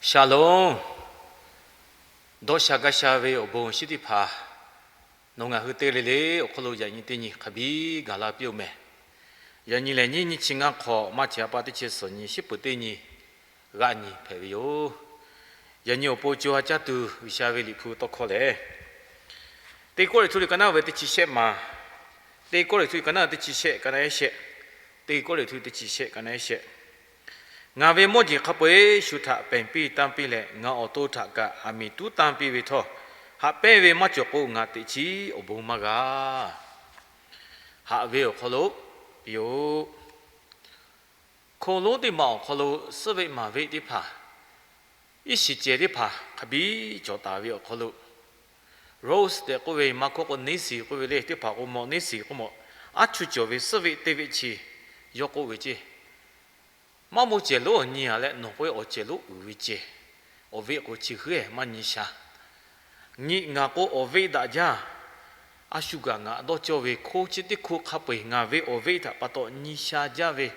Shalom. Dawˇ sha gaˇ sha ve awˬ bon awˬ shinˉ teˇ hpaˍ nawˬ ngaˬ hui teˇ g'aˇ le le awˬ hk'aw lo yaꞈ nyi teˇ nyi hk'a biˇ gaˬ la piˇ-oˬ meh. Yaꞈ nyi lehˬ, nyiˇ nyi chi ngaˇ hk'awꞈ maˇ hti a pa teˇ chi suhˍ nyi shiˉ peuˬ teˇ nyi g'aˆ nyi hpehꞈ ve yoˬ. Yaꞈ nyi awˬ pon co ha caˇ tuˬ G'uiˬsha ve Liꞈ hpu tawˇ hkawˇ lehˬ, Teˇ Kawˇrenˍhtuˆ liꞈ ka naˉ ve teˇ chi shehˆ maˬ, Teˇ Kawˇrenˍhtuˆ liꞈ ka naˉ teˇ chi shehˆ ka naˉ ehˉ shehˆ, Teˇ Kawˇrenˍhtuˆ teˇ chi shehˆ ka naˉ ehˉ shehˆ. Ngaˬ ve mawˇ jeˬ hk'a peu-eˬ shu htaꞈ pehˬ piˇ tanˇ piˇ leh, ngaˬ awˬ to htaꞈ kaꞈ aˬ miˍ tuˉ tanˇ piˇ ve htawˇ, haꞈ pehnˇ ve maˇ cawˬ k'o, ngaˬ teꞈ chiˉ awˬ bon maˇ g'a. Haꞈ ve awˬ hk'aw lo yoˬ. Hko lonˉ teˇ maˬ awˬ hk'aw lo suhˉ veˆ maˍ veˆ teˇ hpaˍ, iˉ shiˍ cehˬ teˇ hpaˍ hk'a biˇ cawˬ taˍ ve awˬ hk'aw lo, Rose tehꞈ k'oˆ ve, maˇ hkawˇ k'o Nancy k'oˆ ve le, teˇ hpaˍ k'o mawꞈ Nancy k'oˆ mawꞈ, aˉ chuˇ cawˬ ve suhˉ veˆ teˇ veˆ chi yawˇ k'oˆ ve ceˇ, maˇ moˇ cehˬ lonˉ awˬ nyi a leh nawˬ k'oˆ ve awˬ cehˬ lonˉ uiˍ ve cehˬ, awˬ veˆ k'o chi heuˉ-ehˍ maˇ nyi sha. Nyi ngaˬ k'o awˬ veˆ daꞈ jaˇ. A shu kaꞈ ngaˬ dawˇ cawˇ ve hko chi teˇ hko hk'a peu-eˬ ngaˬ ve awˬ veˆ htaꞈ pa taw nyi sha jaˇ ve,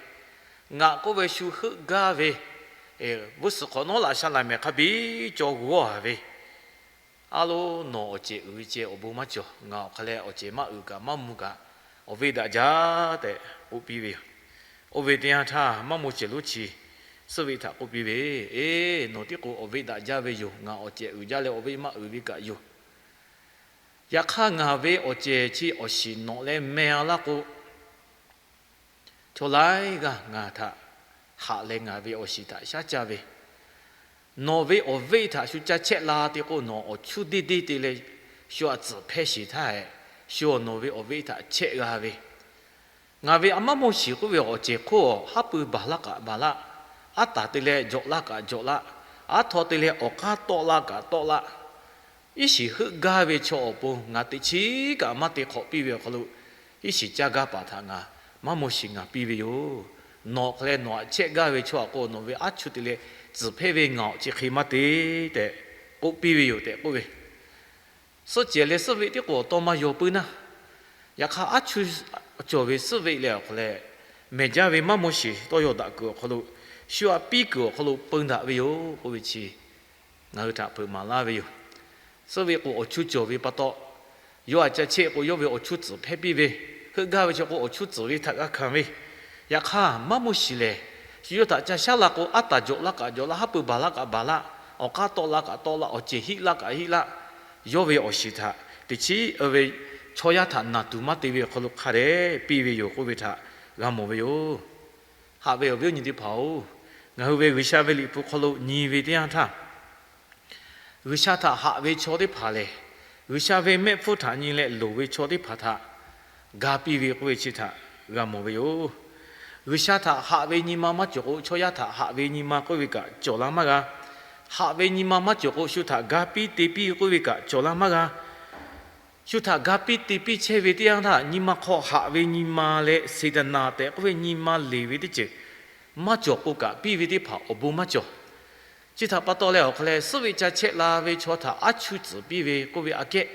ngaˬ k'oˆ ve shu heuˆ gaˇ ve, vuiˇ suhˍ hk'awꞈ nawˉ laꞈ sha laˬ mehˍ hk'a biˇ cawˬ g'awˇ-a ve, a lo, nawˬ awˬ cehˬ uiˍ ve cehˬ awˬ bon maˇ cawˬ. Ngaˬ awˬ hk'aˬ lehˬ awˬ cehˬ maˇ uiˍ kaꞈ maˇ mvuh kaꞈ, awˬ veˆ daꞈ jaˇ tehꞈ k'oˆ piˇ ve yoˬ. Oˇ ve teˇ yanˇ htaˇ maˇ moˇ cehˬ lonˉ chi suhˉ veˆ htaꞈ k'oˆ piˇ ve, Eˬ, nawˬ tiˉ k'o awˬ veˆ daꞈ jaˇ ve yoˬ. Ngaˬ awˬ cehˬ uiˍ jaˇ leh awˬ veˆ maˇ uiˍ ve kaꞈ yoˬ. Yaꞈ hk'aˇ ngaˬ ve awˬ cehˬ chi awˬ shiˍ nawꞈ leh meh-a laˇ k'o, chaw laiˉ g'aˇ ngaˬ htaꞈ haꞈ leh ngaˬ ve awˬ shiˍ htaꞈ shaˉ caˇ ve, nawˬ ve awˬ veˆ htaꞈ shu ca chehˆ la te k'o, nawˬ awˬ chuˇ deˇ deˇ te leh shu aꞈ tcuhˍ hpehˇ sheˍ htaˇ, shu nawˬ ve awˬ veˆ htaꞈ chehˆ g'a ve, ngaˬ ve a maˇ mawˇ shiˍ k'oˆ ve awˬ cehˬ hk'oˆ haˉ pui baˬ laˇ kaꞈ baˬ laˇ, aˉ taˍ te leh jawꞈ laˇ kaꞈ jawꞈ laˇ, aˉ htaw te leh awˬ k'aˉ tawˆ laˇ kaꞈ tawˆ laˇ, iˉ shiˍ heuˆ gaˇ ve chaw awˬ pon ngaˬ teꞈ chiˉ kaꞈ maˇ te hk'awꞈ piˇ ve awˬ hk'aw lo, iˉ shiˍ caˇ gaˇ paˍ htaꞈ ngaˬ maˇ mawˇ shiˍ ngaˬ piˇ ve yoˬ. Nawˬ hk'aˬ lehˬ nawˬ aꞈ chehˆ gaˇ ve chaw aꞈ k'o, nawˬ ve aˉ chuˇ te leh tcuhˍ hpehˇ ve ngaˬ awˬ chi hk'e maˇ te tehꞈ k'oˆ piˇ ve yoˬ tehꞈ k'oˆ ve. Suhˉ cehˬ leh suhˉ veˆ tiˉ k'o awˬ tawˇ maˇ yaw puiˉ naˇ. Yaꞈ hk'aˇ aˉ chuˇ cawˬ ve suhˉ veˆ leh awˬ hk'aw leh, mehˬ jaˇ ve maˇ mawˇ shiˍ tawˇ yaw daꞈ kuiˬ awˬ hk'aw lo, shu aꞈ piˇ kuiˬ awˬ hk'aw lo peun daꞈ ve yoˬ k'oˆ ve chi ngaˬ hui htaꞈ hpeuꞈ maˍ laˇ ve yoˬ. Suhˉ veˆ k'o awˬ chuˇ cawˬ ve pa taw, yawˇ aꞈ ca chehˆ k'o yawˇ ve awˬ chuˇ tcuhˍ hpehˇ piˇ ve, heuˆ gaˇ ve chaw k'o awˬ chuˇ tcuhˍ ve htaꞈ g'a hkanˍ ve, yaꞈ hk'aˇ maˇ mawˇ shiˍ lehˬ, shu yawˇ htaꞈ ca shaˉ la k'o, aˉ taˍ jawꞈ laˇ kaꞈ jawꞈ laˇ, haˉ pui baˬ laˇ kaꞈ baˬ laˇ, awˬ k'aˉ tawˆ laˇ kaꞈ tawˆ laˇ, awˬ cehˬ hiˆ laˇ kaꞈ hiˆ laˇ, yawˇ ve awˬ shiˍ htaꞈ teꞈ chiˉ ve chaw yaˇ htaꞈ naˬ tuˬ maˇ te ve awˬ hk'aw lo hk'a dehꞈ piˇ ve yoˬ k'oˆ ve htaꞈ g'a mawˬ ve yoˬ. Haꞈ ve awˬ viˉ awˬ nyi teˇ hpaˍ-oˬ, ngaˬ hui ve G'uiˬsha ve Liꞈ hpu hk'aw lo nyi ve teˇ yanˇ htaˇ, G'uiˬsha htaꞈ haꞈ ve chaw teˇ hpaˍ lehˬ, G'uiˬsha ve mehˆ hpfuhˇ htaꞈ nyi leh loˍ ve chaw teˇ hpaˍ htaꞈ ga piˇ ve k'oˆ ve chi htaꞈ g'a mawˬ ve yoˬ. G'uiˬsha htaꞈ haꞈ ve nyi ma maˇ cawˬ k'o, chaw yaˇ htaꞈ haꞈ ve nyi ma k'oˆ ve kaꞈ cawˬ la maˇ g'a. Haꞈ ve nyi ma maˇ cawˬ k'o, shu htaꞈ ga piˇ te piˇ k'oˆ ve kaꞈ cawˬ la maˇ g'a. Shu htaꞈ ga piˇ te piˇ chehˇ ve teˇ yanˇ htaˇ, nyi ma hk'aw haꞈ ve nyi ma leh Seˍtaˍnaˍ tehꞈ k'oˆ ve nyi ma leˬ ve teˇ ceuˬ maˇ cawˬ k'o kaꞈ, piˇ ve teˇ hpaˍ awˬ bon maˇ cawˬ. Chi htaꞈ pa taw leh awˬ hk'aw leh, suhˉ veˆ ca chehˆ la ve chaw htaꞈ aˉ chuˇ tcuhˍ piˇ ve k'oˆ ve aꞈ kehˉ,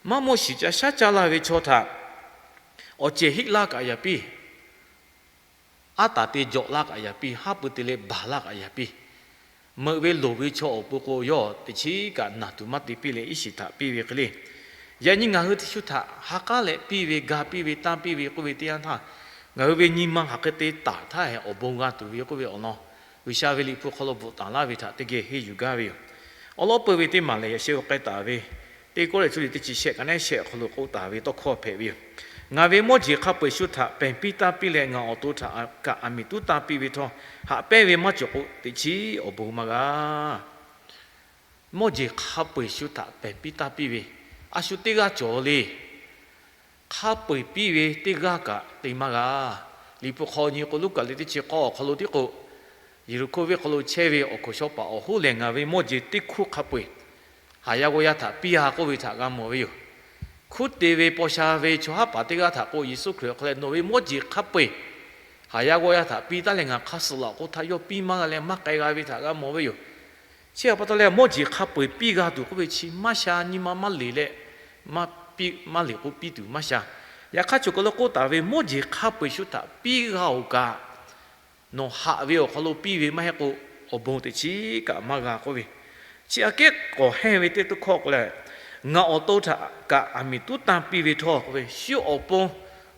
maˇ mawˇ shiˍ ca shaˉ caˇ laˇ ve chaw htaꞈ awˬ cehˬ hiˆ laˇ kaꞈ yaꞈ piˇ, aˉ taˍ te jawꞈ laˇ kaꞈ yaꞈ piˇ, haˉ pui te leh baˬ laˇ kaꞈ yaꞈ piˇ, meuꞈ ve loˍ ve chaw awˬ pon k'o, yawˇ teꞈ chiˉ kaꞈ naˬ tuˬ maˇ te piˇ leh iˉ shiˍ htaꞈ piˇ ve hk'e le. Yaꞈ nyi ngaˬ hui shu htaꞈ ha k'aˉ leh piˇ ve, ga piˇ ve, tanˇ piˇ ve k'oˆ ve teˇ yanˇ htaˇ, ngaˬ hui ve nyi ma hk'aˬ hk'e te taˍ htaˇ hehꞈ awˬ bon g'a tuˬ ve k'oˆ ve awˬ lawn, G'uiˬsha ve Liꞈ hpu hk'aw lo bvuhꞈ taˍ laˇ ve htaꞈ teˇ geh henˇ yuˬ gaˇ ve yoˬ. Awˉ lawˉ peu ve teˇ maˬ lehˬ, yaꞈ sheh k'ai taˍ ve Teˇ Kawˇrenˍhtuˆ liꞈ teˇ chi shehˆ ka naˉ shehˆ awˬ hk'aw lo k'oˆ taˍ ve tawˇ hkawˇ hpehꞈ ve yoˬ. Ngaˬ ve mawˇ jeˬ hk'a peu-eˬ shu htaꞈ pehˬ piˇ tanˇ piˇ leh, ngaˬ awˬ to htaꞈ kaꞈ aˬ miˍ tuˉ tanˇ piˇ ve htawˇ, haꞈ pehnˇ ve maˇ cawˬ k'o, teꞈ chiˉ awˬ bon maˇ g'a. Mawˇ jeˬ hk'a peu-eˬ shu htaꞈ pehˬ piˇ tanˇ piˇ ve, a shu teˇ g'aˇ cawˬ le. Hk'a peu-eˬ piˇ ve teˇ g'aˇ kaꞈ te maˇ g'a. Liꞈ hpu hk'aw nyi k'o, Luˉkaꞈ liꞈ teˇ chi k'awˇ awˬ hk'aw lo tiˉ k'o, Yeˍriˆhkoˇ venˇ hk'aw lo chehˇ ve awˬ hkawnˍ shaw paˍ awˬ hoˉ lehˬ, ngaˬ ve mawˇ jeˬ teˇ hkuˇ hk'a peu-eˬ haˍ yaˇ g'awˇ yaˇ htaꞈ piˇ-a k'oˆ ve htaꞈ g'a mawˬ ve yoˬ. Hkunˉ te ve paw sha ve chaw haˉ paˍ teˇ g'aˇ htaꞈ k'o, Yeˍsuˆ Hkriꞈ awˬ hk'aw leh, nawˬ ve mawˇ jeˬ hk'a peu-eˬ haˍ yaˇ g'awˇ yaˇ htaꞈ piˇ taˉ leh, ngaˬ hk'aˇ suh laꞈ k'o htaˇ yawˇ piˇ maˇ g'a leh maˇ k'ai g'a ve htaꞈ g'a mawˬ ve yoˬ. Chi htaꞈ pa taw leh, mawˇ jeˬ hk'a peu-eˬ piˇ g'a tuˬ k'oˆ ve chi maˇ sha, nyi ma maˇ leˬ leh maˇ leˬ k'o piˇ tuˬ maˇ sha. Yaꞈ hk'aˇ, choˬ kaˬ lo k'oˆ taˍ ve, mawˇ jeˬ hk'a peu-eˬ shu htaꞈ piˇ g'a-oˬ kaꞈ, nawˬ haꞈ ve awˬ hk'aw lo piˇ ve maˇ heˆ k'o, awˬ bon teꞈ chiˉ kaꞈ maˇ g'a k'oˆ ve. Chi aꞈ kehˉ k'awꞈ hehnˇ ve teˇ to hkawˇ k'o lehˬ, ngaˬ awˬ to htaꞈ kaꞈ aˬ miˍ tuˉ tanˇ piˇ ve htawˇ k'oˆ ve, shu awˬ pon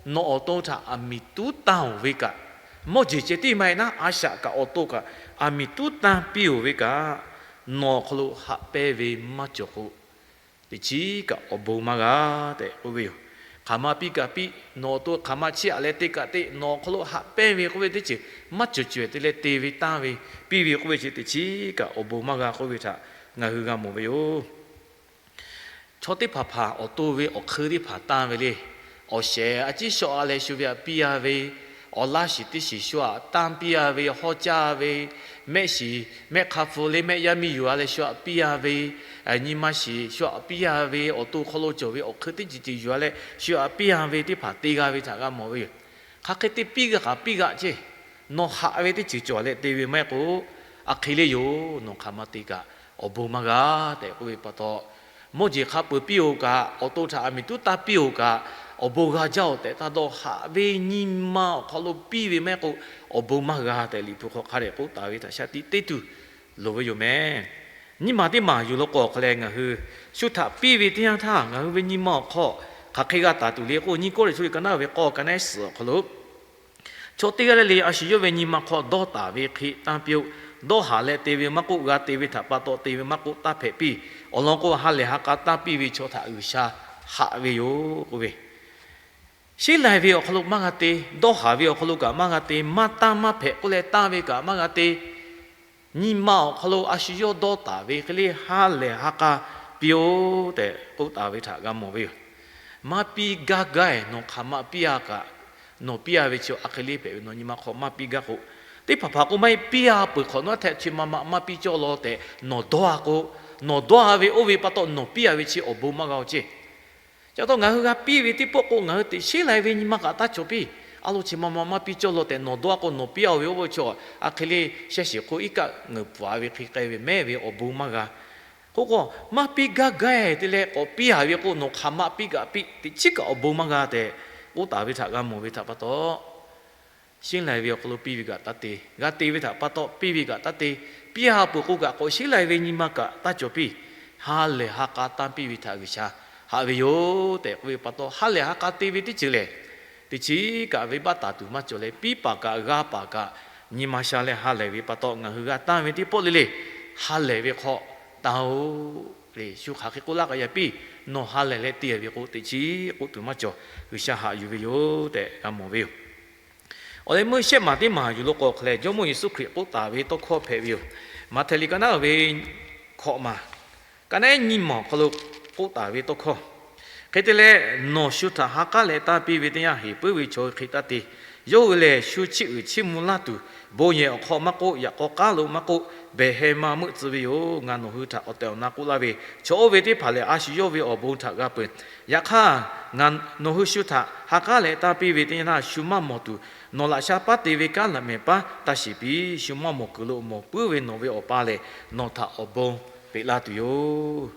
nawˬ awˬ to htaꞈ aˬ miˍ tuˉ tanˇ-oˬ ve kaꞈ, mawˇ jeˬ ceh tiˉ maˇ heˆ naˉ, a shaꞈ kaꞈ awˬ to kaꞈ aˬ miˍ tuˉ tanˇ piˇ-oˬ ve kaꞈ, nawˬ awˬ hk'aw lo haꞈ pehnˇ ve maˇ cawˬ k'o, teꞈ chiˉ kaꞈ awˬ bon maˇ g'a tehꞈ k'oˆ ve yoˬ. Hk'aˬ ma piˇ kaꞈ piˇ, nawˬ awˬ to hk'aˬ ma chiˇ aꞈ leh te kaꞈ te, nawˬ awˬ hk'aw lo haꞈ pehnˇ ve k'oˆ ve teˇ ceuˬ maˇ cawˬ cawehˬ te leh te ve tanˇ ve piˇ ve k'oˆ ve chi teꞈ chiˉ kaꞈ awˬ bon maˇ g'a k'oˆ ve htaꞈ ngaˬ hui g'a mawˬ ve yoˬ. Chaw teˇ hpaˍ hpaˍ awˬ to ve awˬ hk'eun teˇ hpaˍ tanˇ ve le. Awˬ shehˍ a ciˉ shawˆ a leh shu ve htaꞈ piˇ a ve, awˬ laˇ shiˍ teˇ shiˍ shu htaꞈ tanˇ piˇ a ve, hawˇ caˇ ve, mehˆ shiˍ mehˆ hk'a hpu le mehˆ yaˇ miˇ yuˬ a leh shu htaꞈ piˇ a ve, nyi ma shiˍ shu htaꞈ piˇ a ve, awˬ to hk'aw lo cawˬ ve awˬ hk'eun teˇ ceuˬ ceuˬ yuˬ a leh shu htaꞈ piˇ a ve teˇ hpaˍ te g'a ve htaꞈ g'a mawˬ ve yoˬ. Hk'aˬ hk'e te piˇ g'a kaꞈ piˇ g'a ceˇ, nawˬ haꞈ ve teˇ ceuˬ cawˬ leh te ve maˇ heˆ k'o, a hk'e le yoˬ, nawˬ hk'aˬ ma te kaꞈ awˬ bon maˇ g'a tehꞈ k'oˆ ve pa taw, mawˇ jeˬ hk'a peuˬ piˇ-oˬ kaꞈ, awˬ to htaꞈ aˬ miˍ tuˉ tanˇ piˇ-oˬ kaꞈ, awˬ bon g'a jaˇ-oˬ tehꞈ taˇ dawˇ, haꞈ ve nyi ma awˬ hk'aw lo piˇ ve maˇ heˆ k'o, awˬ bon maˇ g'a tehꞈ Liꞈ hpu hk'aw hk'a dehꞈ k'oˆ taˍ ve htaꞈ shaˉ tiꞈ teˇ tuˬ loˍ ve yoˬ meh. Nyiˇ maˬ teˇ maˬ yuˬ lo k'o awˬ hk'aw leh ngaˬ hui shu htaꞈ piˇ ve teˇ yanˇ htaˇ ngaˬ hui ve nyi ma awˬ hk'aw hk'aˬ hk'e g'a taˍ tuˬ le k'o, nyiˇ Kawˇrenˍhtuˆ liꞈ ka naˉ ve k'awˇ ka naˉ suhˍ awˬ hk'aw lo, chaw teˇ g'aˇ le le a shu yawˇ ve nyi ma hk'aw dawˇ taˍ ve hk'e tanˇ piˇ-oˆ. Dawˇ haˍ leh te ve maˇ k'oˆ, g'a te ve htaꞈ pa taw te ve maˇ k'oˆ, taˇ hpehꞈ piˇ. Awˬ lawn k'o, ha lehˬ ha k'a tanˇ piˇ ve chaw htaꞈ G'uiˬsha haꞈ ve yoˬ k'oˆ ve. Sheˉ lai ve awˬ hk'aw lo maˇ g'a te, dawˇ haˍ ve awˬ hk'aw lo kaꞈ maˇ g'a te, maˇ tanˇ maˇ hpehꞈ k'oˆ leh tanˇ ve kaꞈ maˇ g'a te, nyi ma awˬ hk'aw lo a shu yawˇ dawˇ taˍ ve hk'e le ha lehˬ ha k'a piˇ-oˆ tehꞈ k'oˆ taˍ ve htaꞈ g'a mawˬ ve yoˬ. Maˇ piˇ gaˇ gaˇ-eˬ, nawˬ hk'aˬ ma piˇ-a kaꞈ, nawˬ piˇ-a ve chi a hk'e le hpehꞈ ve, nawˬ nyi ma hk'aw maˇ piˇ gaˇ k'o, teˇ hpaˍ hpaˍ k'o maˇ heˆ, piˇ-a peuˬ hk'awꞈ nawˉ htaꞈ chi ma ma maˇ piˇ cawˇ law tehꞈ nawˬ dawˇ-a k'o, nawˬ dawˇ-a ve oˇ ve pa taw nawˬ piˇ-a ve chi awˬ bon maˇ g'a-oˬ ceˇ. Chi pa taw ngaˬ hui g'a piˇ ve teˇ pawˆ k'o, ngaˬ hui teꞈ sheˉ lai ve nyi ma kaꞈ taˇ cawˬ piˇ. A lo, chi ma ma maˇ piˇ cawˇ law tehꞈ nawˬ dawˇ-a k'o, nawˬ piˇ-a ve oˇ ve chi a hk'e le shaˉ shiˍ hk'oˆ iˉ kaˆ ngeuˍ pfuhˍ-a ve hk'e k'ai ve mehˉ ve awˬ bon maˇ g'a. K'oˆ k'o, maˇ piˇ gaˇ gaˇ-eˬ te leh k'awꞈ piˇ-a ve k'o, nawˬ hk'aˬ ma piˇ kaꞈ piˇ, teꞈ chiˉ kaꞈ awˬ bon maˇ g'a tehꞈ k'oˆ taˍ ve htaꞈ g'a mawˬ ve htaꞈ pa taw, sheˉ lai ve awˬ hk'aw lo piˇ ve kaꞈ taˇ te, g'a te ve htaꞈ pa taw piˇ ve kaꞈ taˇ te, piˇ-a peuˬ k'o kaꞈ k'awꞈ sheˉ lai ve nyi ma kaꞈ taˇ cawˬ piˇ. Ha lehˬ ha k'a tanˇ piˇ ve htaꞈ G'uiˬsha haꞈ ve yoˬ tehꞈ k'oˆ ve pa taw, ha lehˬ ha k'a te ve teˇ ceuˬ lehˬ, teꞈ chiˉ kaꞈ venˇbaˆ taˍ tuˬ maˇ cawˬ leh, piˇ paˍ kaꞈ g'a paˍ kaꞈ nyi ma sha leh ha lehˬ ve pa taw, ngaˬ hui g'a tanˇ ve teˇ pawˆ le le ha lehˬ ve hk'aw tanˇ-oˆ le. Shu hk'aˬ hk'e k'oˆ laˇ k'ai yaꞈ piˇ, nawˬ ha lehˬ leh te ve k'o, teꞈ chiˉ k'oˆ tuˬ maˇ cawˬ, G'uiˬsha haꞈ yuˬ ve yoˬ tehꞈ g'a mawˬ ve yoˬ. Awˬ leh meuˇ shehˆ maˬ teˇ maˬ yuˬ lo k'o hk'aˬ lehˬ, Jawˇmawˇ Yeˍsuˆ Hkriꞈ k'oˆ taˍ ve tawˇ hkawˇ hpehꞈ ve yoˬ. Maꞈhtehˍ liꞈ ka naˉ ve hkawꞈ maˬ, ka naˉ nyiˇ maˬ awˬ hk'aw lo k'oˆ taˍ ve tawˇ hkawˇ hk'e te leh, nawˬ shu htaꞈ ha k'aˉ leh tanˇ piˇ ve teˇ yanˇ, heˍ puiˉ ve chaw hui hk'e taˇ te. Yawˇ hui lehˬ, shu chiˇ uiˍ chiˇ mvuh laˇ tuˬ, bon yehˬ awˬ hk'aw maˇ k'oˆ, yaꞈ k'aw k'aˉ lo maˇ k'oˆ, behˬ heh ma meuˆ tcuh ve yoˬ. Ngaˬ nawˬ hui htaꞈ awˬ tehˬ awˬ na k'oˆ laˇ ve, chaw oˇ ve teˇ hpaˍ lehˬ, a shu yawˇ ve awˬ bon htaꞈ g'a peuˬ. Yaꞈ hk'aˇ, nawˬ hui shu htaꞈ ha k'aˉ leh tanˇ piˇ ve teˇ yanˇ htaˇ, shu maˇ mawˬ tuˬ, nawˬ laꞈ sha paˉ te ve kanˉ laꞈ mehˍ paˉ taˇ shiˍ piˇ. Shu maˇ mawˬ kuiˬ lo mawˬ puiˉ ve nawˬ ve Awˬ pa lehˬ, nawˬ htaꞈ awˬ bon peꞈ laˇ tuˬ yoˬ.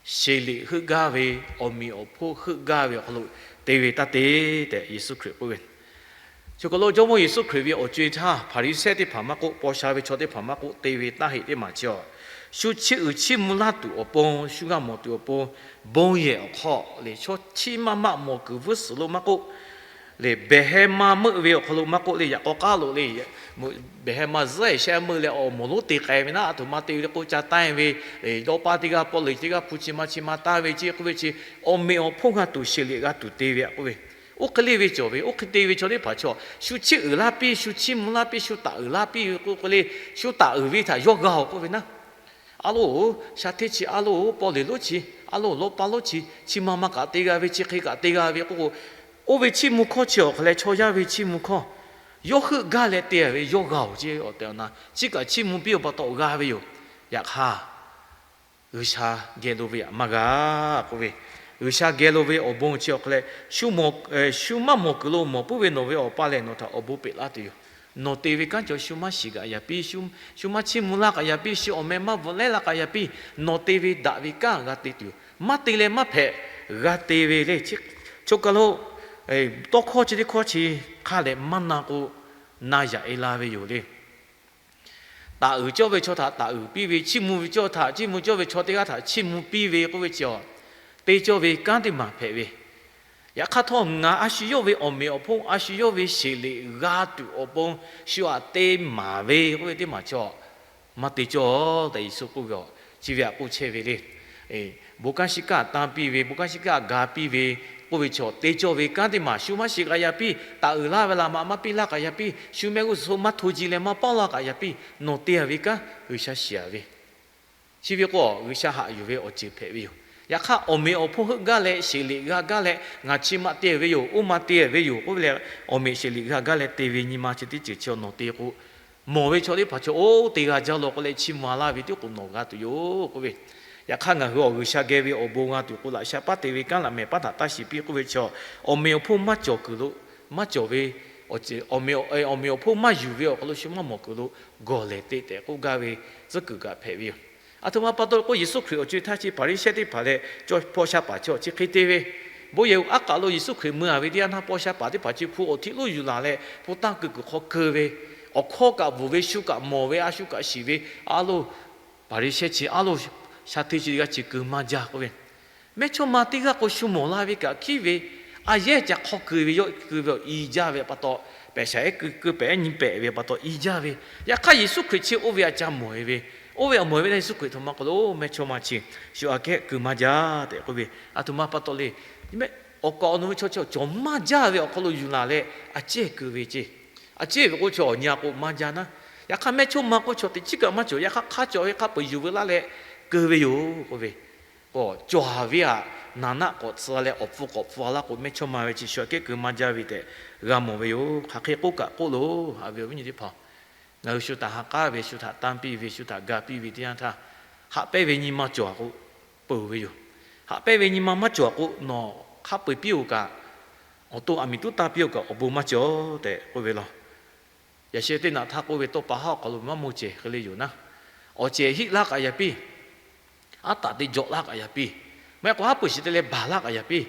Sheˍ liꞈ heuˆ gaˇ ve, awˬ meꞈ awˬ hponˇ heuˆ gaˇ ve awˬ hk'aw lo te ve taˇ te tehꞈ Yeˍsuˆ Hkriꞈ k'oˆ ve. Chi hk'aw lo Jawˇmawˇ Yeˍsuˆ Hkriꞈ ve awˬ co-e htaˇ, Hpaˍriˍsehˇ teˇ hpaˍ maˇ k'oˆ, paw sha ve chaw teˇ hpaˍ maˇ k'oˆ, te ve taˇ heˆ teˇ maˬ chi a, shu chiˇ uiˍ chiˇ mvuh laˇ tuˬ awˬ pon, shu g'a mawˬ tuˬ awˬ pon, bon yehˬ awˬ hk'aw lehˬ, chaw chiˇ maˇ maˆ mawˬ kuiˬ vuiˇ suhˍ lo maˇ k'oˆ, lehˬ behˬ heh ma meuˆ ve awˬ hk'aw lo maˇ k'oˆ le, yaꞈ k'aw k'aˉ lo le, behˬ heh ma zuhˉ eˬ shehˆ meuˆ leh awˬ moˍ lonˉ te k'ai ve naˉ, a htoꞈ ma te ve le k'oˆ ca tanˇ ve, dawˇ paˇ teˇ g'aˇ pawˆ leuˬ teˇ g'aˇ hpu chi ma chi ma tanˇ ve ceˇ k'oˆ ve chi, awˬ meꞈ awˬ hponˇ g'a tuˬ sheˍ liꞈ g'a tuˬ te ve a k'oˆ ve. Oˇ hk'e le ve cawˬ ve, oˇ hk'e te ve chaw teˇ hpaˍ chaw, shu chiˇ uiˍ laˇ piˇ, shu chiˇ mvuh laˇ piˇ, shu taˍ uiˍ laˇ piˇ ve k'oˆ k'o le, shu taˍ uiˍ ve htaꞈ yawˇ g'a-oˬ k'oˆ ve naˉ. A loˬ, sha hteˇ chi a loˬ, pawˆ leuˬ lonˉ chi a loˬ, lawˇ pa lonˉ chi, chi ma ma kaꞈ te g'a ve, chi hk'e kaꞈ te g'a ve k'oˆ k'o, oˇ ve chiˇ mvuh hkawˇ chi awˬ hk'aˬ leh chaw yaˇ ve chiˇ mvuh hkawˇ, yawˇ heuˆ gaˇ leh te ve yawˇ g'a-oˬ ceˇ, awˬ tehˬ awˬ na chi kaꞈ chiˇ mvuh piˇ-oˬ pa taw g'a ve yoˬ. Yaꞈ hk'aˇ, G'uiˬsha geh lo ve htaꞈ maˇ g'a k'oˆ ve, G'uiˬsha geh lo ve awˬ bon chi awˬ hk'aˬ leh, shu maˇ mawˬ kuiˬ lo mawˬ puiˉ ve nawˬ ve Awˬ pa lehˬ, nawˬ htaꞈ awˬ bon peꞈ laˇ tuˬ yoˬ. Nawˬ te ve kanˉ cawˬ shu maˇ shiˍ kaꞈ yaꞈ piˇ, shu maˇ chiˇ mvuh laˇ kaꞈ yaꞈ piˇ, shu awˬ meh maˇ bvuhꞈ lehˉ laˇ kaꞈ yaꞈ piˇ, nawˬ te ve daꞈ ve kanˉ g'a te tuˬ yoˬ. Maˇ te leh maˇ hpehꞈ, g'a te ve le. Choˬ kaˬ lo tawˇ hkawˇ chi teˇ hkawˇ chi hk'a dehꞈ maˇ na k'o, na yaꞈ-e la ve yoˬ le. Taˍ uiˍ cawˇ ve chaw htaꞈ taˍ uiˍ piˇ ve, chiˇ mvuh ve cawˇ htaꞈ, chiˇ mvuh cawˇ ve chaw teˇ g'aˇ htaꞈ chiˇ mvuh piˇ ve k'oˆ ve chi, te cawˇ ve kanˉ teˇ maˬ hpehꞈ ve. Yaꞈ hk'aˇ htawˇ, ngaˬ a shu yawˇ ve awˬ meꞈ awˬ hponˇ, a shu yawˇ ve sheˍ liꞈ g'a tuˬ awˬ pon shu aꞈ te maˍ ve k'oˆ ve teˇ maˬ chaw maˇ te cawˇ tehꞈ Yeˍsuˆ k'oˆ ve aˬ. Chi ve aꞈ k'oˆ chehˇ ve le. Bon kanˉ shiˍ kaˆ tanˇ piˇ ve, bon kanˉ shiˍ kaˆ ga piˇ ve k'oˆ ve chaw, te cawˇ ve kanˉ teˇ maˬ shu maˇ shiˍ k'aꞈ yaꞈ piˇ, taˍ uiˍ laˇ ve laꞈ maꞈ maˇ piˇ laˇ k'aꞈ yaꞈ piˇ, shu mehˆ g'uˇ suhˍ maˇ hto ji leh maˇ paˉ laˇ k'aꞈ yaꞈ piˇ, nawˬ te a ve kanˉ G'uiˬsha shiˍ a ve. Chi ve k'o, G'uiˬsha haꞈ yuˬ ve awˬ ceuˬ hpehꞈ ve yoˬ. Yaꞈ hk'aˇ, awˬ meꞈ awˬ hponˇ heuˆ gaˇ leh sheˍ liꞈ g'a gaˇ leh, ngaˬ chi maꞈ te ve yoˬ, oˇ maꞈ te ve yoˬ k'oˆ ve leh, awˬ meꞈ sheˍ liꞈ g'a gaˇ leh te ve nyi ma chi teˇ ceuˬ chi nawˬ te k'o, mawˬ ve chaw teˇ hpaˍ chaw oˇ te g'a jaˇ law k'oˆ leh chiˇ mvuh laˇ ve tiˉ k'o nawˬ g'a tuˬ yoˬ k'oˆ ve. Yaꞈ hk'aˇ, ngaˬ hui awˬ G'uiˬsha geh ve awˬ bon g'a tuˬ k'o, laꞈ sha paˉ te ve kanˉ laꞈ mehˍ paˉ htaꞈ taˇ shiˍ piˇ k'oˆ ve chaw, awˬ meꞈ awˬ hponˇ maˇ cawˬ kuiˬ lo, maˇ cawˬ ve awˬ meꞈ awˬ hponˇ maˇ yuˬ ve awˬ hk'aw lo shu maˇ mawˬ kuiˬ lo, gawˬ lehˬ te tehꞈ k'oˆ gaˇ ve tcuhˉ kuiˬ kaꞈ hpehꞈ ve yoˬ. Aˬ htoꞈ ma pa taw k'o, Yeˍsuˆ Hkriꞈ awˬ co e htaˇ chi Hpaˍriˍsehˇ teˇ hpaˍ leh paw sha paˍ chaw chi hk'e te ve, bon yehˬ aˉ k'aꞈ lo Yeˍsuˆ Hkriꞈ mui a ve teˇ yanˇ htaˇ, paw sha paˍ teˇ hpaˍ chi hpu awˬ htiˆ lonˉ yuˬ laˬ leh, hpu tanˇ keu kuiˬ hk'aw keu ve, awˬ hkawˇ kaꞈ bvuhˬ ve, shu kaꞈ mawˬ ve, a shu kaꞈ shiˍ ve, a lo Hpaˍriˍsehˇ chi a lo sha hteˇ chi g'a chi keu maˇ jaˇ k'oˆ ve, mehˇchawˇma teˇ g'aˇ k'o shu mawˬ la ve kaꞈ hkiˉ ve, a yehˉ ca hk'aw keu ve, yawˇ keu ve awˬ i jaˇ ve pa taw, pehꞈ shaˍ ehˉ keu keu pehꞈ ehˉ nyi pehꞈ ve pa taw i jaˇ ve. Yaꞈ hk'aˇ, Yeˍsuˆ Hkriꞈ chi oˇ ve aꞈ ca mawˬ e ve, oˇ ve awˬ mawˬ e ve leh Yeˍsuˆ Hkriꞈ htoꞈ ma k'o lo mehˇchawˇma chi shu aꞈ kehˉ keu maˇ jaˇ tehꞈ k'oˆ ve, aˬ htoꞈ ma pa taw le. Awˬ kaˍ awˬ nu ve chaw chi cawˬ maˇ jaˇ ve awˬ hk'aw lo yuˬ laˬ leh a cehˇ keu ve ceˇ. A cehˇ ve k'o, chaw awˬ nyi a k'o maˇ jaˇ naˉ. Yaꞈ hk'aˇ, mehˇchawˇma k'o chaw teꞈ chiˉ kaꞈ maˇ cawˬ. Yaꞈ hk'aˇ, hk'a cawˬ ve hk'a peu-eˬ yuˬ veu laˇ leh keu ve yoˬ k'oˆ ve, k'awꞈ cawˬ ve aꞈ naˍ naˆ k'awꞈ tcuh leh awˬ pfuh k'awꞈ pfuh laˇ k'o, mehˇchawˇma ve chi shu aꞈ kehˉ keu maˇ jaˇ ve tehꞈ g'a mawˬ ve yoˬ. Hk'aˬ hk'e k'oˆ kaꞈ k'oˆ loˬ, haꞈ ve awˬ viˉ nyi teˇ hpaˍ, ngaˬ hui shu htaꞈ ha k'aˉ ve, shu htaꞈ tanˇ piˇ ve, shu htaꞈ ga piˇ ve teˇ yanˇ htaˇ, haꞈ pehnˇ ve nyi ma cawˬ a k'o, peuˬ ve yoˬ. Haꞈ pehnˇ ve nyi ma maˇ cawˬ a k'o, nawˬ hk'a peu-eˬ piˇ-oˬ kaꞈ, awˬ to aˬ miˍ tuˉ tanˇ piˇ-oˬ kaꞈ awˬ bon maˇ cawˬ tehꞈ k'oˆ ve law. Yaꞈ sheh teˇ naꞈ htaˇ k'oˆ ve, tawˇ pa haˉ awˬ hk'aw lo maˇ mawˇ cehˬ hk'e le yoˬ naˉ. Awˬ cehˬ hiˆ laˇ k'aꞈ yaꞈ piˇ, aˉ taˍ teˇ jawꞈ laˇ k'aꞈ yaꞈ piˇ, maˇ heˆ k'o haˉ pui shiˍ te leh baˬ laˇ k'aꞈ yaꞈ piˇ.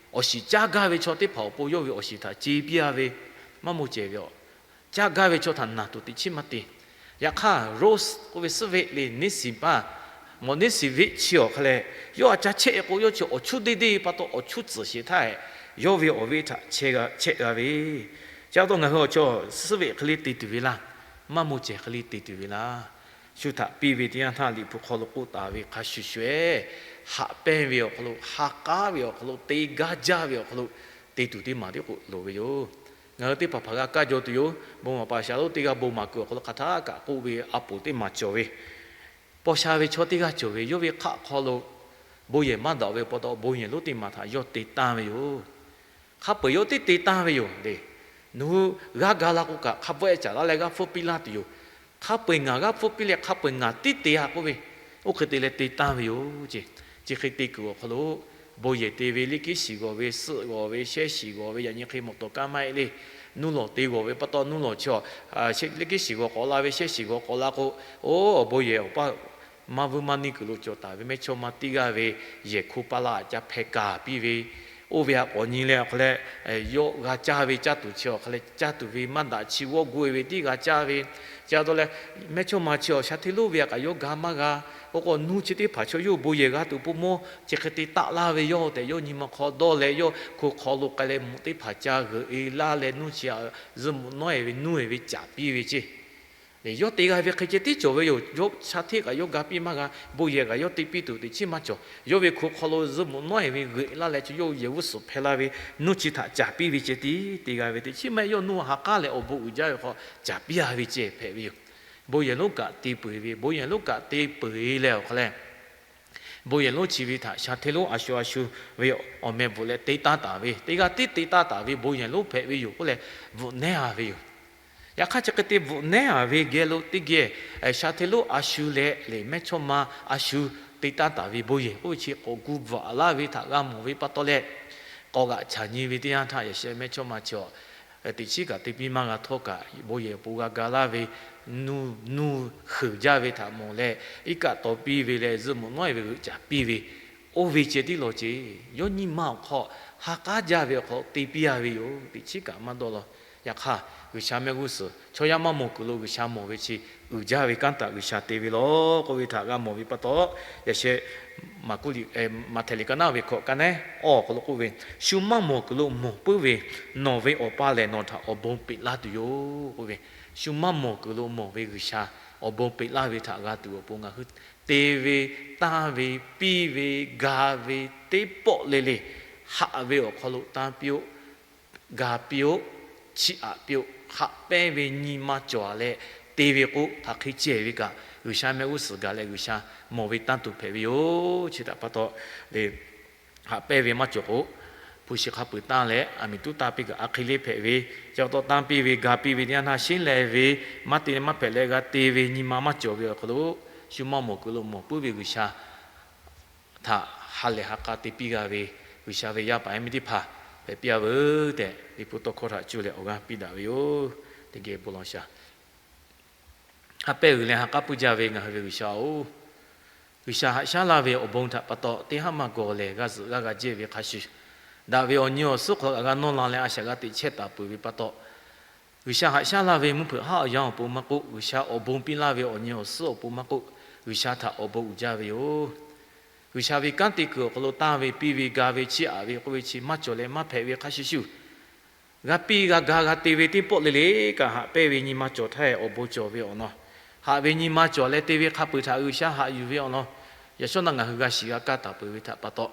Awˬ shiˍ caˇ gaˇ ve chaw teˇ hpaˍ awˬ pon yawˇ ve awˬ shiˍ htaꞈ ce piˇ a ve, maˇ mawˇ cehˬ ve aˬ. Caˇ gaˇ ve chaw htaꞈ naˬ tuˬ teꞈ chiˉ maˇ te. Yaꞈ hk'aˇ, Roˉ k'oˆ ve suhˉ veˆ le, neˇ siˍ paˇ, mawˬ neˇ siˍ veˆ chi awˬ hk'a leh, yawˇ aꞈ ca chehˇ k'o, yawˇ chi awˬ chuˉ deˇ deˇ pa taw awˬ chuˉ tsuhˍ sheˍ htaˇ, yawˇ ve awˬ veˆ htaꞈ chehˇ g'a ve. Chi pa taw ngaˬ hui awˬ chaw suhˉ veˆ hk'e le te tuˬ ve laˇ, maˇ mawˇ cehˬ hk'e le te tuˬ ve laˇ. Shu htaꞈ piˇ ve teˇ yanˇ htaˇ, Liꞈ hpu hk'aw lo k'oˆ taˍ ve hk'a shuˍ shuˍ, haꞈ pehnˇ ve awˬ hk'aw lo, ha k'aˉ ve awˬ hk'aw lo, te gaˇ jaˇ ve awˬ hk'aw lo te tuˬ teˇ maˬ tiˉ k'o loˍ ve yoˬ. Ngaˬ hui teˇ hpaˍ hpaˍ g'a kaˇ jaw tuˬ yoˬ. Bon maˍ paˍ shaˍ lonˉ teˇ g'aˇ bon maˍ kuiˬ awˬ hk'aw lo hk'aˬ htaˇ kaꞈ k'oˆ ve a poˍ teˇ maˬ cawˬ ve, paw sha ve chaw teˇ g'aˇ cawˬ ve, yawˇ ve hk'aˆ hk'aw lo bon yehˬ maˇ daꞈ ve pa taw, bon yehˬ lonˉ teˇ maˬ htaꞈ yawˇ te tanˇ ve yoˬ. Hk'a peu-eˬ yawˇ teˇ te tanˇ ve yoˬ le. Nawˬ hui g'aˇ ga la k'o kaꞈ, hk'a peu-eˬ caˍ laˇ leh g'aˇ hpfuhˇ piˇ laˇ tuˬ yoˬ. Hk'a peu-eˬ ngaˬ g'aˇ hpfuhˇ piˇ leh hk'a peu-eˬ ngaˬ tiˉ te a k'oˆ ve, oˇ hk'e te leh te tanˇ ve yoˬ ce. Chi hk'e te kuiˬ awˬ hk'aw lo, bon yehˬ te ve, liˇ kiˉ shiˍ g'awˬ ve, suhˆ g'awˬ ve, shehˇ shiˍ g'awˬ ve, yaꞈ nyi hk'e mawˬ tawˍ kaˇ maˇ heˆ le. Nuˇ lawˬ te g'awˬ ve pa taw, nuˇ lawˬ chi, liˇ kiˉ shiˍ g'awˬ k'awꞈ la ve, shehˇ shiˍ g'awˬ k'awꞈ la k'o, oˇ awˬ bon yehˬ awˬ paˇ maˇ vuiˇ maˇ neˇ kuiˬ lo cawˬ taˍ ve mehˇchawˇma teˇ g'aˇ ve yehˬ hko paˇ laˇ ca hpeh kaˍ piˇ ve, oˇ ve aꞈ k'awꞈ nyi leh awˬ hk'a leh, yawˇ g'a caˇ ve caˇ tuˬ chi awˬ hk'a leh caˇ tuˬ ve maˇ daꞈ chi g'awˇ gu e ve tiˉ g'a caˇ ve. Chi pa taw leh, mehˇchawˇma chi awˬ sha hteˇ lonˉ ve aꞈ kaꞈ yawˇ ga maˇ g'a. Oˇ k'o nuˇ chi teˇ hpaˍ chaw yawˇ bon yehˬ g'a tuˬ pon mawˇ chi hk'e te taˆ laˇ ve yawˇ tehꞈ, yawˇ nyi ma hk'aw dawˇ leh yawˇ hko hk'aw lo k'ai leh mvuhꞈ teˇ hpaˍ ca g'euꞈ e laˇ leh, nuˇ chi aꞈ zuhꞈ mvuhꞈ nawˉ e ve nuˇ e ve caˍ piˇ ve ce. Yawˇ te g'a ve hk'e ceh tiˉ cawˬ ve yoˬ. Yawˇ sha hteˇ kaꞈ yawˇ ga piˇ maˇ g'a. Bon yehˬ kaꞈ yawˇ te piˇ tuˬ teꞈ chiˉ maˇ cawˬ. Yawˇ ve hko hk'aw lo zuhꞈ mvuhꞈ nawˉ e ve g'euꞈ laˇ leh, chi yawˇ yehˬ g'uˇ suhˍ hpeh laˇ ve nuˇ chi htaꞈ caˍ piˇ ve ceh tiˉ te g'a ve teꞈ chiˉ maˇ heˆ. Yawˇ nuˇ ha k'aˉ leh awˬ bon uiˍ jaˇ ve hk'aw caˍ piˇ a ve ceh hpehꞈ ve yoˬ. Bon yehˬ lonˉ kaꞈ te peu eˬ ve, bon yehˬ lonˉ kaꞈ te peu eˬ leh awˬ hk'a leh, bon yehˬ lonˉ chi ve htaꞈ sha hteˇ lonˉ a shu a shu ve awˬ meh bvuhꞈ leh te taˇ taˍ ve, teˇ g'aˇ tiˉ te taˇ taˍ ve bon yehˬ lonˉ hpehꞈ ve yoˬ k'oˆ leh bvuhꞈ nehˉ a ve yoˬ. Yaꞈ hk'aˇ, chi hk'e te bvuhꞈ nehˉ a ve geh lo teˇ geh, sha hteˇ lonˉ a shu leh lehˬ mehˇchawˇma a shu te taˇ taˍ ve bon yehˬ k'oˆ ve chi k'awꞈ gu bvuhꞈ laˇ ve htaꞈ g'a mawˬ ve pa taw leh, k'awꞈ g'aꞈ chaˬ nyi ve teˇ yanˇ htaˇ, yaꞈ sheh mehˇchawˇma chi teꞈ chiˉ kaꞈ te piˇ maˇ g'a htawˇ kaꞈ, bon yehˬ awˬ pon g'a ga laˇ ve nuˇ, nuˇ huiˍ jaˇ ve htaꞈ mawˬ leh, iˉ kaˆ taw piˇ ve leh zuhꞈ mvuhꞈ nawˉ e ve g'euꞈ caˍ piˇ ve, oˇ ve ceh tiˉ law ce. Yawˇ nyi ma awˬ hk'aw ha k'aˉ jaˇ ve awˬ hk'aw te piˇ a ve yoˬ. Teꞈ chiˉ kaꞈ maˇ dawˇ law. Yaꞈ hk'aˇ, G'uiˬsha mehˆ g'uˇ suhˍ chaw yaˇ maˇ mawˬ kuiˬ lo G'uiˬsha mawˬ ve chi uiˍ jaˇ ve kanˉ htaꞈ G'uiˬsha te ve law k'oˆ ve htaꞈ g'a mawˬ ve pa taw, yaꞈ sheh Maˍteˍ liꞈ ka naˉ ve hkawꞈ ka naˉ awˬ hk'aw lo k'oˆ ve, shu maˇ mawˬ kuiˬ lo mawˬ puiˉ ve nawˬ ve Awˬ pa lehˬ, nawˬ htaꞈ awˬ bon peꞈ laˇ tuˬ yoˬ k'oˆ ve, shu maˇ mawˬ kuiˬ lo mawˬ ve G'uiˬsha awˬ bon peꞈ laˇ ve htaꞈ g'a tuˬ awˬ pon ngaˬ hui te ve, tanˇ ve, piˇ ve, ga ve, teˇ pawˆ le le haꞈ ve awˬ hk'aw lo tanˇ piˇ-oˆ, ga piˇ-oˆ, chiˇ aꞈ piˇ-oˆ. Haꞈ pehnˇ ve nyi ma cawˬ leh te ve k'o, hk'aˬ hk'e cehˬ ve kaꞈ G'uiˬsha mehˆ g'uˇ suhˍ gaˬ leh G'uiˬsha mawˬ ve tanˇ tuˬ hpehꞈ ve yoˬ. Chi htaꞈ pa taw le, haꞈ pehnˇ ve maˇ cawˬ k'o, hpu shi hk'a peuˬ tanˇ leh aˬ miˍ tuˉ tanˇ piˇ kaꞈ a hk'e le hpehꞈ ve, chi pa taw tanˇ piˇ ve, ga piˇ ve teˇ yanˇ htaˇ sheˉ leh ve, maˇ te leh maˇ hpehꞈ leh g'a te ve nyi ma maˇ cawˬ ve awˬ hk'aw lo, shu maˇ mawˬ kuiˬ lo mawˬ puiˉ ve G'uiˬsha htaꞈ ha lehˬ ha k'a te piˇ g'a ve G'uiˬsha ve yaˇ paˍ yaˇ miˇ teˇ hpaˍ hpehꞈ piˇ-a veuˬ tehꞈ, Liꞈ hpu tawˇ hkawˇ htaꞈ cuˇ leh awˬ g'aˇ piˇ daꞈ ve yoˬ. Teˇ geh bon lawˬ shaˍ. Ha pehˇ uiˍ leh ha k'aˉ puiˉ jaˇ ve ngaˬ hui ve G'uiˬsha-oˬ, G'uiˬsha haꞈ shaˉ laˇ ve awˬ bon htaꞈ pa taw, teˇ haˉ maˇ gawˬ lehˬ g'a zuhꞈ g'aˇ g'a jehˇ ve hk'a shuˍ, daꞈ ve awˬ nyi awˬ suhˉ hk'aw lo g'a nawˇ la leh a shaꞈ g'a teꞈ chehˇ taˍ peuˬ ve pa taw, G'uiˬsha haꞈ shaˉ laˇ ve mvuhˇ hpeuꞈ haˉ awˬ yanˇ awˬ pon maˇ k'oˆ, G'uiˬsha awˬ bon piˇ laˇ ve awˬ nyi awˬ suhˉ awˬ pon maˇ k'oˆ, G'uiˬsha htaꞈ awˬ bon uiˍ jaˇ ve yoˬ. G'uiˬsha ve kanˉ te kuiˬ awˬ hk'aw lo tanˇ ve, piˇ ve, ga ve, chiˇ aꞈ ve k'oˆ ve chi maˇ cawˬ leh maˇ hpehꞈ ve hk'a shuˍ shuˍ, g'a piˇ g'a ga g'a te ve teˇ pawˆ le le kaꞈ haꞈ pehnˇ ve nyi ma cawˬ htaˇ awˬ bon cawˬ ve awˬ lawn, haꞈ ve nyi ma cawˬ leh te ve hk'a peuˬ htaꞈ G'uiˬsha haꞈ yuˬ ve awˬ lawn, yaꞈ shawˉ naˆ ngaˬ hui g'a shiˍ g'a kaˇ taˍ peuˬ ve htaꞈ pa taw,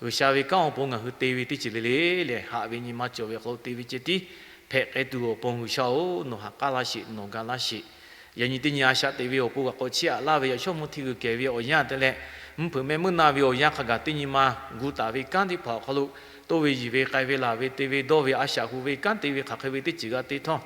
G'uiˬsha ve kanˉ awˬ pon ngaˬ hui te ve teˇ ceuˬ le le lehˬ, haꞈ ve nyi ma cawˬ ve awˬ hk'aw lo te ve ceh tiˉ hpehꞈ k'ai tuˬ awˬ pon G'uiˬsha-oˬ, nawˬ ha k'aˉ laˇ sheˍ, nawˬ ga laˇ sheˍ. Yaꞈ nyi teˇ nyi a shaꞈ teꞈ ve awˬ pon g'a k'awꞈ chiˇ aꞈ laˇ ve yaꞈ shawˉ mvuhˇ hteˇ g'uiˬ kehˬ ve awˬ yanˇ te leh, mvuhˇ hpeuꞈ meh meuˇ na ve awˬ yanˇ hk'a gaˬ teˇ nyi ma gu taˍ ve kanˉ teˇ hpaˍ awˬ hk'aw lo, toˇ ve yiˬ ve k'ai ve laˬ ve te ve dawˇ ve a shaꞈ hu ve kanˉ te ve hk'aˬ hk'e ve teˇ ceuˬ g'a te htawˇ,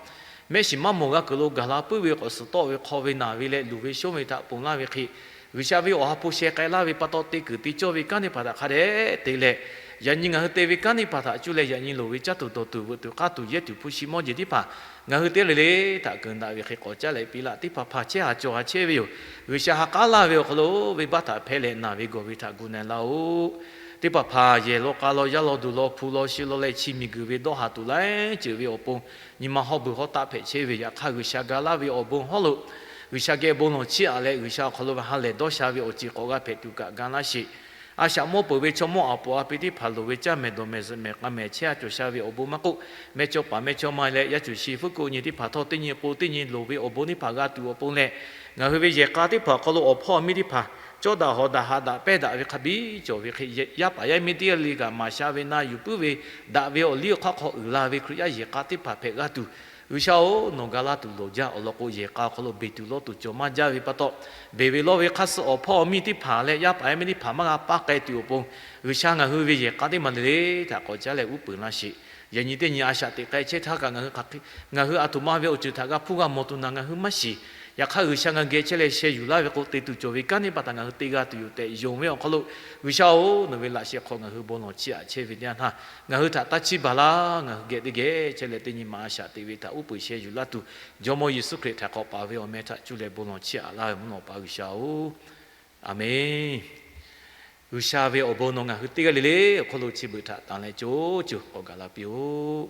mehˆ shiˍ maˇ mawˬ g'a kuiˬ lo gaˬ la puiˉ ve k'awꞈ suhˍ tawˆ ve hk'aw ve naˬ ve leh luˬ ve shonˇ ve htaꞈ ponˬ laˇ ve hk'e, G'uiˬsha ve awˬ ha hpu sheh k'ai laˇ ve pa taw te kuiˬ te cawˇ ve kanˉ teˇ hpaˍ htaꞈ hk'a dehꞈ te leh, yaꞈ nyi ngaˬ hui te ve kanˉ teˇ hpaˍ htaꞈ cuˇ leh yaꞈ nyi loˍ ve caˇ tuˬ dawˬ tuˬ veuꞈ tuˬ k'aˇ tuˬ yehˇ tuˬ hpu shi mawˇ jeˬ teˇ hpaˍ ngaˬ hui teˇ g'aˇ le le htaꞈ keunˍ daꞈ ve hk'e k'awꞈ caˉ leh piˇ laˇ. Teˇ hpaˍ hpaˍ chehˇ ha cawˬ ha chehˇ ve yoˬ. G'uiˬsha ha k'aˉ laˇ ve awˬ hk'aw lo venˇbaˆ htaꞈ hpehˇ leh naˬ ve gawˬ ve htaꞈ gu na laˇ-oˆ. Teˇ hpaˍ hpaˍ yehˬ law k'a law yaˇ law duˬ law hpu law shi law leh chi miˬguiˬ ve dawˇ ha tuˬ laiˉ ceuˬ ve awˬ pon, nyi ma hawˇ beuˬ hawˉ taˆ hpehꞈ chehˇ ve yaꞈ hk'aˇ, G'uiˬsha ga laˇ ve awˬ bon hawˉ lo G'uiˬsha geh bon lawˬ chiˇ aꞈ leh G'uiˬsha awˬ hk'aw lo ve ha lehˬ dawˇ sha ve awˬ ceuˬ k'awꞈ g'a hpehꞈ tuˬ kaꞈ ga laˇ sheˍ. A shaꞈ mawˇ peuˬ ve chaw mawˇ aˬ poꞈ a pi teˇ hpaˍ loˍ ve caˇ mehˍ dawˬ mehˍ zuhꞈ mehˍ k'a mehˍ chehˇ a cawˬ sha ve awˬ bon maˇ k'oˆ, meh chaw paˍ meh chaw ma leh yaˇ cuˬ shi fuˉ k'o nyi teˇ hpaˍ htawˇ teˇ nyi k'o teˇ nyi loˍ ve awˬ bon teˇ hpaˍ g'a tuˬ awˬ pon leh, ngaˬ hui ve yehˬ k'a teˇ hpaˍ awˬ hk'aw lo awˬ hpawˇ awˬ miˇ teˇ hpaˍ cawˇ daꞈ hawˍ daꞈ haꞈ daꞈ pehnˇ daꞈ ve hk'a biˇ cawˬ ve hk'e, yaˇ paˍ yaˇ miˇ teˇ g'aˇ le kaꞈ maˍ sha ve na yuˬ puiˉ ve daꞈ ve awˬ liˇ awˬ hk'aˇ hk'aw uiˍ la ve Hkriꞈ yaˇ yehˬ k'a teˇ hpaˍ hpehꞈ g'a tuˬ, G'uiˬsha-oˬ, nawˬ ga laˇ tuˬ lawˬ jaˇ. Awˬ lawn k'o, yehˬ k'a awˬ hk'aw lo beˬ tuˬ lawˇ tuˬ cawˬ maˇ jaˇ ve pa taw, beˬ ve lawˇ ve hk'aˇ suh awˬ hpawˇ awˬ miˇ teˇ hpaˍ leh yaˇ paˍ yaˇ miˇ teˇ hpaˍ maˇ g'a paˇ k'ai tuˬ awˬ pon, G'uiˬsha ngaˬ hui ve yehˬ k'a teˇ maˬ le le htaꞈ k'awꞈ caˉ leh uˉ peunˍ laˇ sheˍ. Yaꞈ nyi teˇ nyi a shaꞈ teꞈ k'ai chehˇ htaˇ kaꞈ ngaˬ hui hk'aˬ hk'e, ngaˬ hui aˬ htoꞈ ma ve awˬ ceuˬ htaꞈ g'a hpuˇ g'a mawˬ tuˬ naˬ ngaˬ hui maˇ shiˍ. Yaꞈ hk'aˇ, G'uiˬsha ngaˬ hui geh chehˇ leh sheh yuˬ laˇ ve k'o, te tuˬ cawˬ ve kanˉ teˇ hpaˍ htaꞈ ngaˬ hui te g'a tuˬ yoˬ tehꞈ yonˍ ve awˬ hk'aw lo, G'uiˬsha-oˬ, nawˬ ve laꞈ sheh hk'aw ngaˬ hui bon lawˬ chiˇ aꞈ chehˇ ve teˇ yanˇ htaˇ, ngaˬ hui htaꞈ taˇ chiˇ baˬ laˇ. Ngaˬ hui geh teˇ geh chehˇ leh teˇ nyi ma a shaꞈ teꞈ ve htaꞈ uˉ peunˍ sheh yuˬ laˇ tuˬ, Jawˇmawˇ Yeˍsuˆ Hkriꞈ htaꞈ k'awꞈ paˍ ve awˬ meh htaꞈ cuˇ leh bon lawˬ chiˇ aꞈ laˇ ve mvuhˇ naw pa G'uiˬsha-oˬ, Aˍmenˇ. G'uiˬsha ve awˬ bon nawˬ ngaˬ hui teˇ g'aˇ le le awˬ hk'aw lo chi beuꞈ htaꞈ tanˍ leh co co k'awꞈ gaˬ la piˇ-oˆ.